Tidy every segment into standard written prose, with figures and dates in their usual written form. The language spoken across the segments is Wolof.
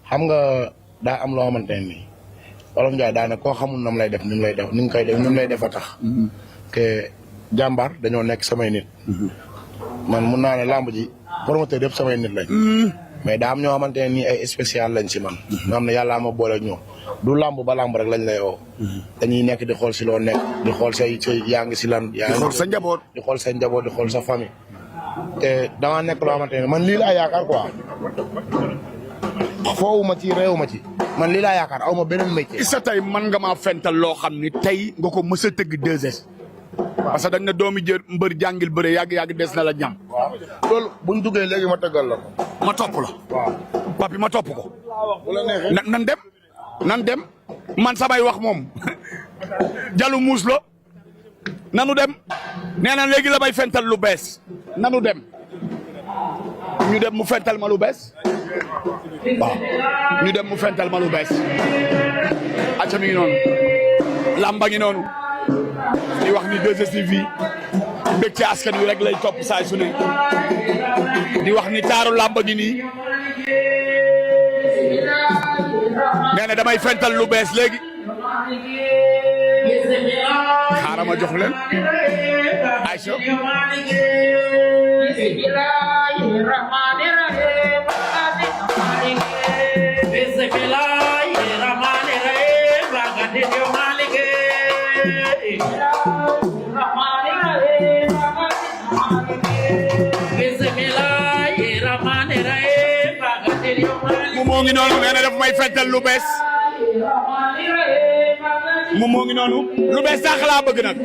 xam nga daa am loo xamante ne nii Wolof Njaay daa ne koo xamul nam lay def ni mu lay def ni mu koy def ni mu lay def a tax. que jàmbaar dañoo nekk samay nit. man mun naa ne làmb ji promoteur yëpp samay nit lañ. mais daa am ñoo xamante ne nii ay spécial lañ si man. ñoo xam ne yàllaa ma boole ak ñoom du làmb ba làmb rek lañ lay woo. dañuy nekk di xool si loo nekk di xool say yaa ngi si lan. yaa ngi di xool sa njaboot di xool sa njaboot di xool sa famille. te damaa nekk loo xamante ne man lii laa yaakaar quoi. foowu ma ci réew ma ci. man lii laa yaakaar aw ma beneen métier. Issa tey man nga maa fental loo xam ni tey nga ko mës a tëgg 2S. parce que dañ ne doomi jër mbër jàngil bëre yàgg des na la ñam. waaw loolu buñ duggee léegi ma tëggal la ko. ma topp la. waaw papi ma topp ko. bu la neexee nan dem man samay wax moom jalu muus la nanu dem nee na léegi la may fental lu bees nanu dem ñu dem mu fental ma lu bees waaw ñu dem mu fental ma lu bees acca mi ngi noonu lamba ngi noonu di wax ni 2STV bég ci askan wi rek lay topp saay su ne di wax ni taaru lamba gi nii nee na damay fental lu bees léegi xaaral ma jox leen Aïcha moo ngi noonu nee na daf may fental lu bees moom moo ngi noonu lu bees sax laa bëgg nag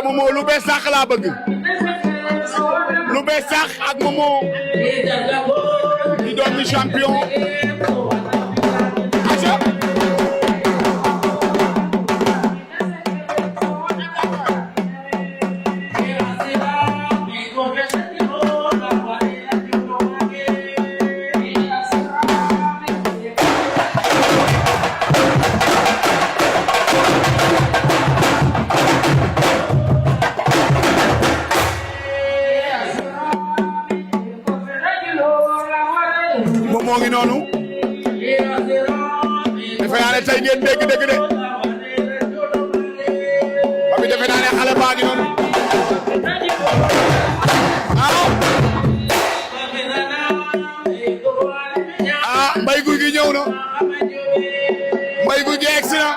Momo lu bees sax laa bëgg lu bees sax ak Momo di doon champion aca moo ngi noonu defe naa ne tey ngeen dégg de Papi defe naa ne xale baa ngi noonu mbay guy gi ñëw na mbay guy gi egsi na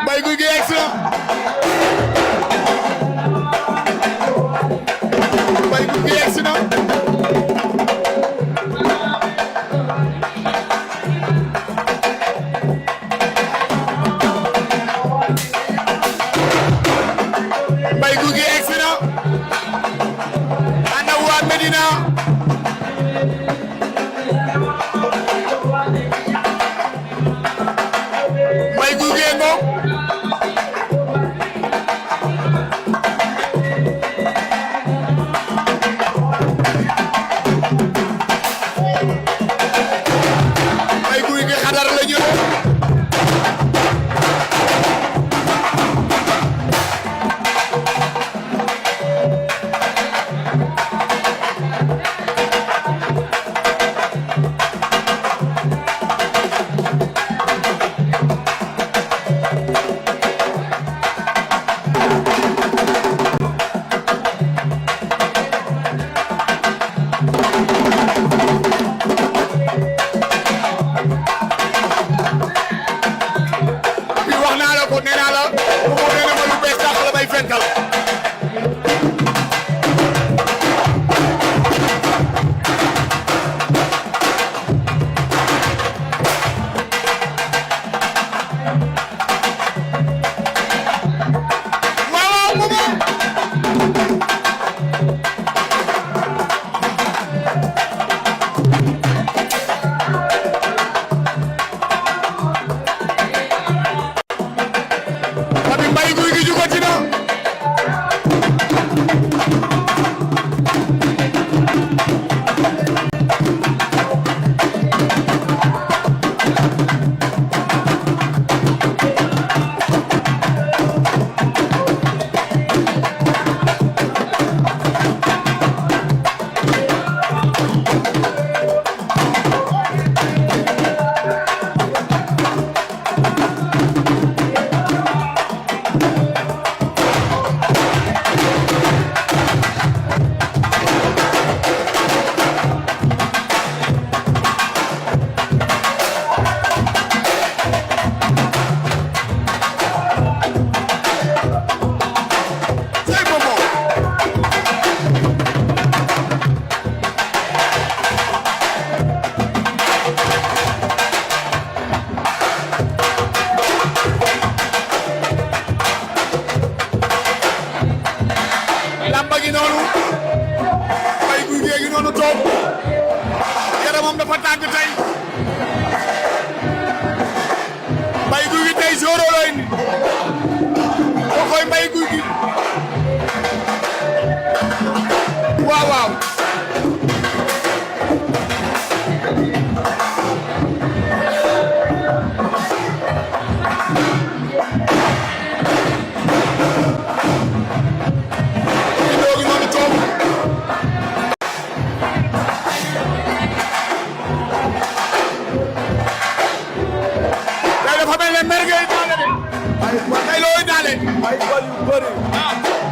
mbay guy gi egsi na mbay guy gi egsi na mbay guy gi egsi na ànd ak waa Medina mbay guy gi ngo Zoro la indi boo koy may guy gi waaw waaw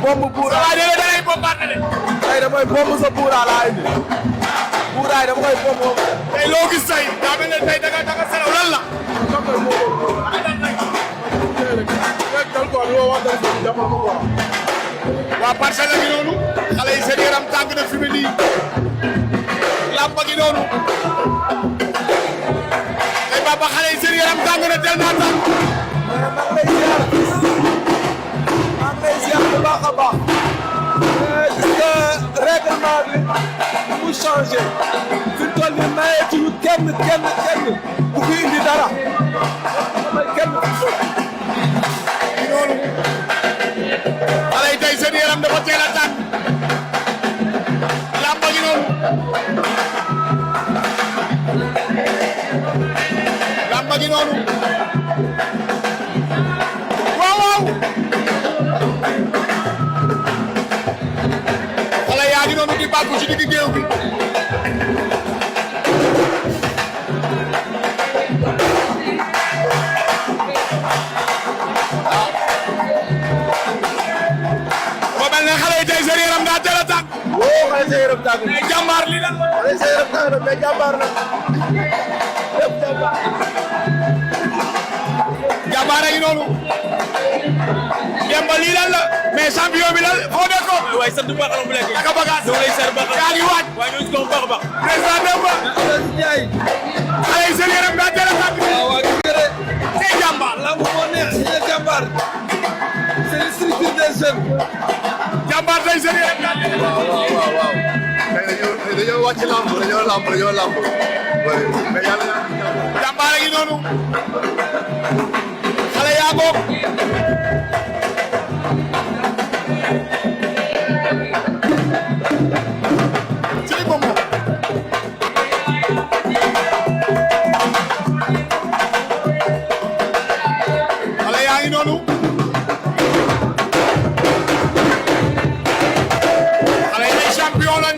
bomb buura waaye da ngay bombardé de. tey damay bomb sa buura laa indi. buuraay dama koy bomb. tey loo gis tey daa mel ne tey danga selaw lan la. waa Parcelles la gi noonu xale yi seen yaram tàng na fi mu nii làmb gi noonu tey Baba xale yi seen yaram tàng na tel naa tàng. maa ngi lay ziar bu baax a baax. gis nga règlement bi mu changé. fi mu toll nii mayeetuñu kenn bu fi indi dara. damay kenn ku soog. noonu xale yi tey seen yaram dafa teel a tàng làmb gi noonu làmb gi noonu waaw waaw xale yaa ngi noonu di bàkku ci digg géew bi xale yi tey seen yaram daa teel a tàng. woo xale seen yaram tàng. mais jàmbaar li la. xale seen yaram tàng na mais jàmbaar na. lépp jàmbaar. jàmbaar a ngi noonu. Demba lii lan la. mais champion bi lan foo nekkoon. waaye sant bu baax la mu lekk. naka bagage. dama lay seer baax yaa ngi waaj. waaye ñoo ngi si kaw bu baax a baax. président Demba. Ndiaye. xale yi seen yaram daa teel a tàng. waaw waaw gis nga de. tey jàmbaar. lamb moo neex ñu ne jàmbaar. c'est une structure des jeunes. jàmbaar tey seen yaram daa teel a tàng. waaw. tey dañoo wàcc lamb dañoo lamb. mais yàlla na jàmbaar a ngi noonu. xale yaa ngoog. cey moom moom. xale yaa ngi noonu. xale yi ay champion lañ.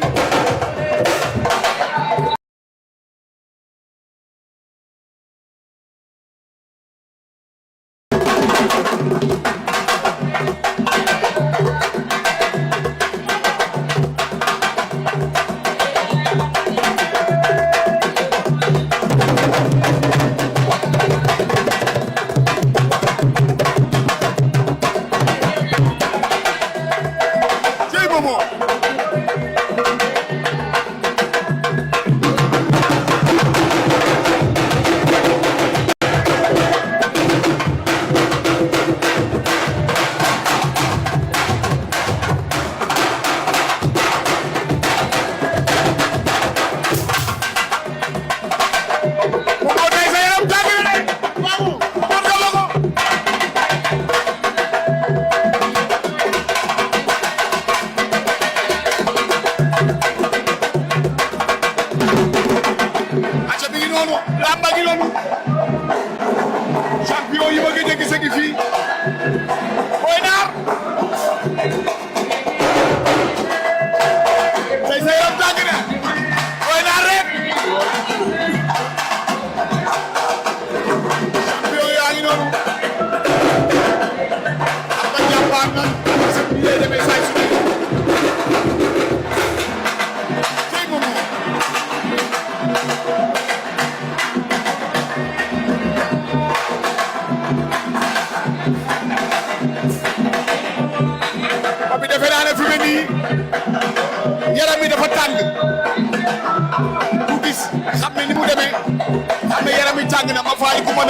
lamba gi noonu champion yi ma gëj a gis a ngi fii Boy Nar tey sa yaram tàng na Boy Nar rek champion yaa ngi noonu am na jàmbaar nan sa biir demee say su tey moom bi defe naa ne fi mu ne nii yaram mi dafa tàng ku gis xam ne ni mu demee xam ne yaram mi tàng na ma faali ku ma